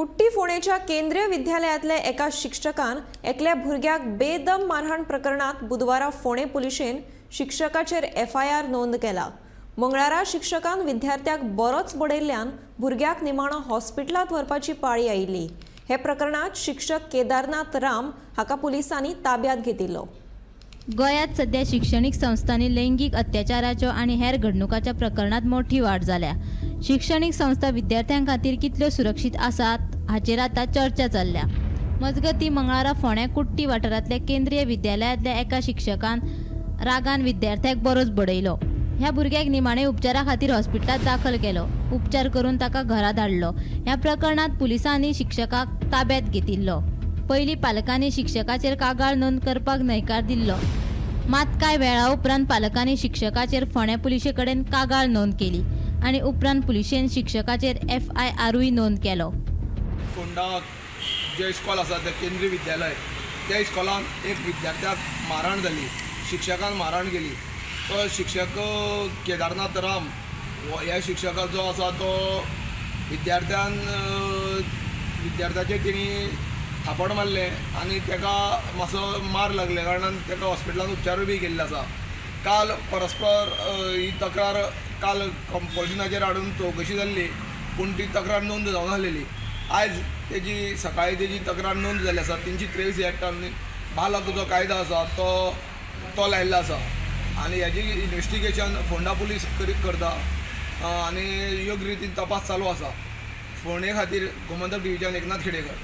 कुट्टी फोंडेच्या केंद्रीय विद्यालयांतल्या एका शिक्षकान एकल्या भुरग्याक बेदम मारहाण प्रकरणात बुधवारा फोंडें पुलिशेन शिक्षकाचेर एफआयआर नोंद केला. मंगळारा शिक्षकान विद्यार्थ्याक बरोच बडयल्ल्यान भुरग्याक निमाणो हॉस्पिटलांत व्हरपाची पाळी आयिल्ली. हे प्रकरणात शिक्षक केदारनाथ राम हाका पुलिसांनी ताब्यात घेतिल्लो. गोंयांत सध्या शिक्षणीक संस्थांनी लैंगीक अत्याचाराच्यो आनी हेर घडणुकांच्या प्रकरणांत मोठी वाड जाल्या. शिक्षणीक संस्था विद्यार्थ्यां खातीर कितल्यो सुरक्षीत आसात हाचेर आतां चर्चा चल्ल्या. मजगतीं, मंगळारा फोंड्या कुट्टी वाठारांतल्या केंद्रीय विद्यालयांतल्या एका शिक्षकान रागान विद्यार्थ्याक बरोच बडयलो. ह्या भुरग्याक निमाणे उपचारा खातीर हॉस्पिटलांत दाखल केलो. उपचार करून ताका घरा धाडलो. ह्या प्रकरणांत पुलिसांनी शिक्षकाक ताब्यात घेतिल्लो. पयलीं पालकांनी शिक्षकाचेर कागाळ नोंद करपाक न्हयकार दिल्लो. मात कांय वेळा उपरांत पालकांनी शिक्षकाचेर फोंड्या पुलिशे कडेन कागाळ नोंद केली आनी उपरांत पुलिशेन शिक्षकाचेर एफआयआरूय नोंद केलो. फोंडा जे इस्कॉल आसा तें केंद्रीय विद्यालय, त्या इस्कॉलान एक विद्यार्थ्याक मारहाण जाली. शिक्षकान मारहाण केली. तो शिक्षक केदारनाथ राम ह्या शिक्षकाचो आसा तो विद्यार्थ्यान विद्यार्थ्याचेर तेणी थापट मारलें आनी ताका मातसो मार लागले कारणान ताका हॉस्पिटलान उपचारूय बी केल्ले आसा. काल परस्पर ही तक्रार काल कंपल्शनाचेर हाडून चवकशी जाल्ली, पूण ती तक्रार नोंद जावनासलेली. आयज तेजी सकाळी तेजी तक्रार नोंद जाल्ली आसा. 323 एक्टान बाल हक्क जो कायदो आसा तो तो लायिल्लो आसा आनी हेजी इन्वेस्टिगेशन फोंडा पुलीस करता आनी योग्य रितीन तपास चालू आसा. फोंडे खातीर गोमंतक डिविजन, एकनाथ खेडेकर.